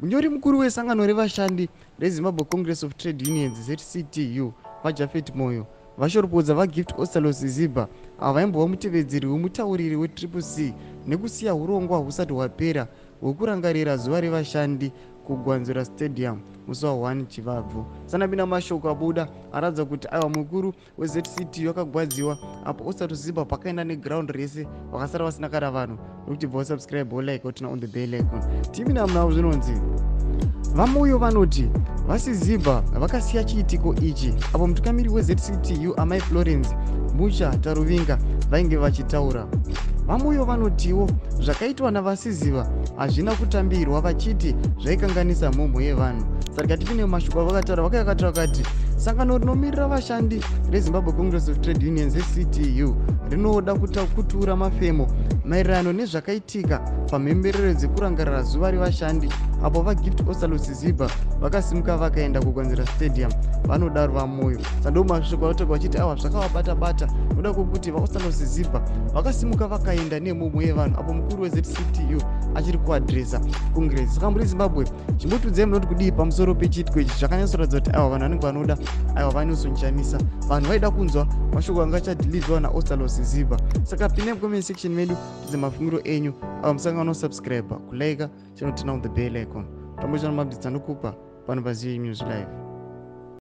Munyori mukuru wesangano revashandi reZimbabwe Congress of Trade Unions, ZCTU, VaJaphet Moyo, vashoropodza VaGift Ostallos Siziba, avo vaimbova mutevedzeri wemutauriri weTriple C, nekusiya hurongwa husati hwapera hwekurangarira zuva revashandi kuGwanzura Stadium musi wa1 Chivabvu. Sanapinda mashoko abuda aratidza kuti aiwa, mukuru weZCTU akagwadziwa apo Ostallos Siziba pakaenda neground rese, vakasara vasina kana vanhu. Nokuti bva wasubscribe, wolike, woturn on the bell icon. Tipinda munavo. Zvinonzi VaMoyo vanoti VaSiziba vakasiya chiitiko ichi apo mutungamiri weZCTU, Amai Florence Mucha Taruvinga, vainge vachitaura. VaMoyo vanotiwo zvakaitwa naVaSiziba hazvina kutambirwa, vachiti zvaikanganisa mhomho yevanhu. Saka tipinde mumashoko avakataura. Vakayakataura vakati sangano rinomirira vashandi reZimbabwe Congress of Trade Unions, ZCTU, rinoda kutura mafemo maererano nezvakaitika pamhemberero dzekurangarira zuva revashandi apo VaGift Ostallos Siziba vakasimuka vakaenda kuGwanzura Stadium, vanodaro VaMoyo. Sando mashoko vataura vachiti awa zvakavabata-bata noda kwokuti VaOstallos Siziba vakasimuka vakaenda nemhomho yevanhu apo mukuru weZCTU achiri kuaddressa congress. Saka muri Zimbabwe, chimbotiudzai munoti kudii pamusoro pechiitiko ichi. Zvakanyatsoratidza kuti aiwa, vanhu vanenge vanoda, aiwa, vaNelson Chamisa, vanhu vaida kunzwa mashoko anga achadeliverwa naOstallos Siziba. Saka pindai mucomment section medu, tidze mafungiro enyu. Ava musangano subscribe, kulike, chinoturn on the bell icon, tambochana maupdates anokupa pano paZive News Live.